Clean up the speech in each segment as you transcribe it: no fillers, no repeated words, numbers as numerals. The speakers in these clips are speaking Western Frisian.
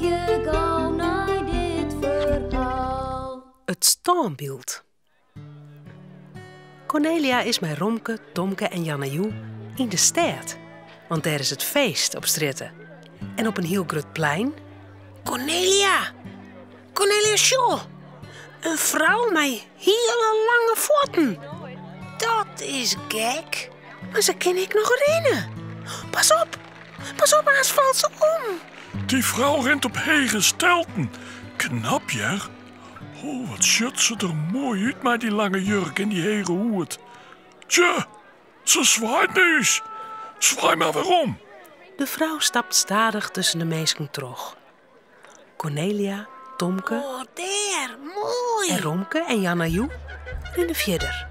Harkje gau nei dit ferhaal. It stânbyld. Kornelia is mei Romke, Tomke en Jannejoe yn de stêd. Want dêr is it feest op strjitte. En op in hiel grut plein. Kornelia! Kornelia, sjoch! In frou mei hiele lange fuotten. Dat is gek. Mar se kin ek noch rinne. Pas op! Pas op, aanst falt se om. Dy frou rint op hege stelten. Knap, hear. Oh, wat sjocht se der moai út mei dy lange jurk en dy hege hoed. Tsje, se swaait nei ús. Swaai mar werom. De frou stapt stadich tusken de minsken troch. Kornelia, Tomke. Oh, dêr, moai! En Romke en Jannejoe rinne fierder.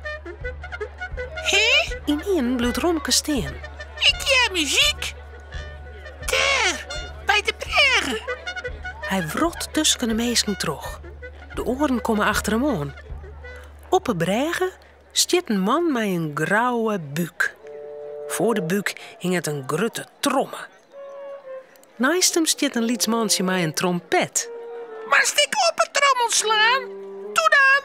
Hé? Ynienen bliuwt Romke stean. Ik hear muzyk. Dêr, by de brêge. Hy wrot tusken de minsken troch. De oaren komme achter him oan. Op 'e brêge stiet in man mei in grouwe búk. Foar de búk hinget in grutte tromme. Neist him stiet in lyts mantsje mei in trompet. Moatst ek op 'e trommel slaan? Doe dan!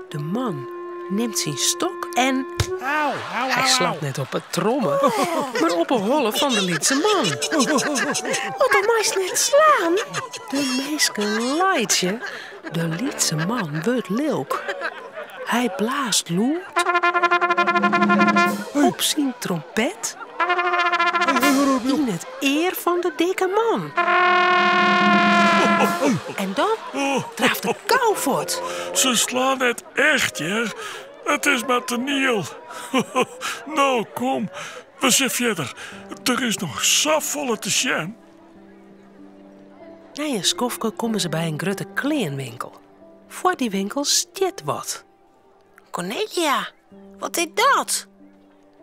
De man nimt syn stok en. Au, au, Hy slacht net op 'e tromme, mar op 'e holle fan de lytse man. Otto, meist net slaan! De minsken laitsje. De lytse man wurdt lilk. Hy blaast lûd op syn trompet yn it ear fan de dikke man. En dan draaft er gau fuort. Se slaan net echt, hear. It is mar toaniel. No, kom, we sille fierder. Der is noch safolle te sjen. Nei in skoftke komme se by in grutte kleanwinkel. Foar dy winkel stiet wat. Kornelia, wat is dat?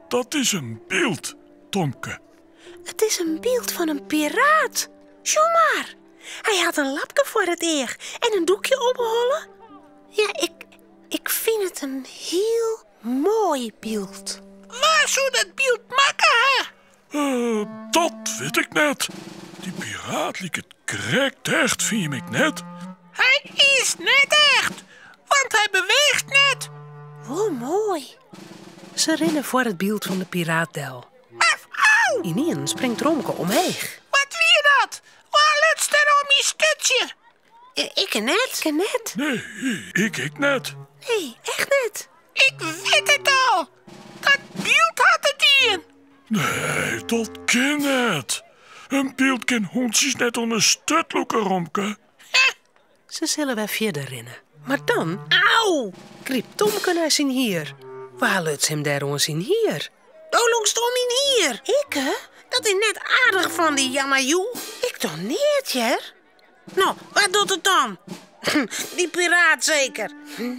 Dat is in byld, Tomke. It is in byld fan in piraat. Sjoch mar. Hy hat in lapke foar it each en in doekje om 'e holle. Ja, ik, ik fyn it in hiel moai byld. Wa soe dat byld makke ha? Dat wit ik net. Dy piraat liket krekt echt, fyn ik net? Hy is net echt, want hy beweecht net. Wol moai. Se rinne foar it byld fan de piraat del. Af, au! Ynienen springt Romke omheech. Wat wie dat? Wa luts der oan myn sturtsje? Ik net. Ik net. Nee, ik ek net. Nee, echt net. Ik wit it al. Dat byld hat it dien. Nee, dat kin net. In byld kin hûntsjes net oan 'e sturt lûke, Romke. Se sille wer fierder rinne. Mar dan, au! Grypt Tomke nei syn hier. Wa luts him dêr oan syn hier? Do lûkst oan myn hier. Ikke? Dat is net aardich fan dy, Jannejoe. Ik doch neat, hear. No, wa docht it dan? Dy piraat seker?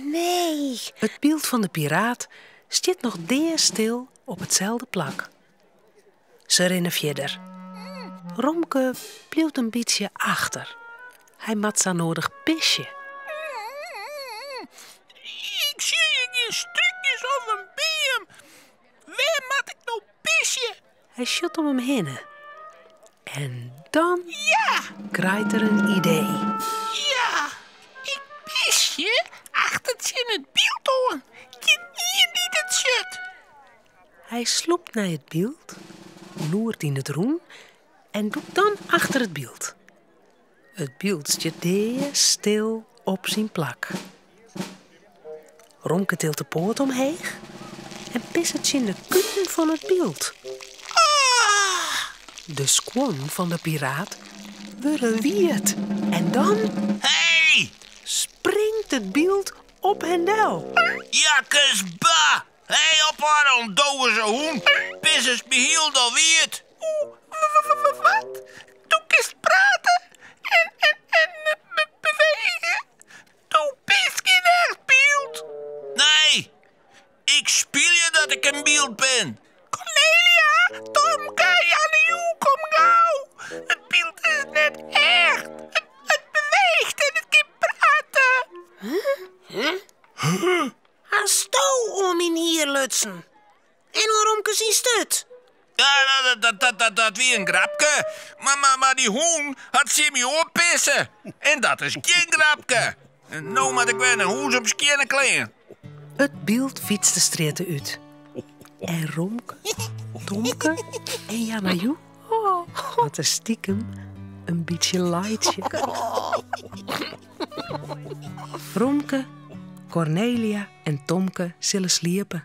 Nee. It byld fan de piraat stiet noch deastil op itselde plak. Se rinne fierder. Romke bliuwt in bytsje achter. Hy moat sa noadich pisje. Ik sjoch hjir gjin strúkjes of in beam. Wêr moat ik no pisje? Hy sjocht om him hinne. En dan Ja! krijt er in idee. Ja, ik pisje achter tsjin it byld oan. Gjin ien dy't it sjocht. Hy slûpt nei it byld, loert yn it rûn en dûkt dan achter it byld. It byld stiet deastil op syn plak. Romke tilt de poat omheech en pisset tsjin de kuten fan it byld. De skuon fan de piraat wurde wiet en dan Hey! springt it byld op him del. Jakkes ba! Hey, ophâlde ûndogense hûn! Pissest my hielendal wiet! Wat? Do kinst prate en, en, en bewege? Do bist gjin echt byld. Nee, ik spylje dat ik in byld bin. Kornelia, Tomke, Jannejoe, kom gau. It byld is net echt. It, it beweecht en it kin prate. Huh? Hasto oan myn hier lutsen? En oan Romke syn sturt? Ja, dat, dat, dat, dat wie in grapke. Mar, mar, mar dy hûn hat tsjin my oanpisse. En dat is gjin grapke. En no moat ik wer nei hûs om skjinne klean. It byld fytst de strjitte út. En Romke, Tomke en Janna-Joe moatte stikem in bytsje laitsje. Romke, Kornelia en Tomke sille sliepe.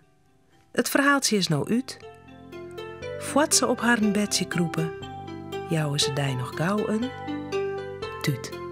It ferhaaltsje is no út. Foar't se op harren bedsje krûpe, jouwe se dy noch gau in tút.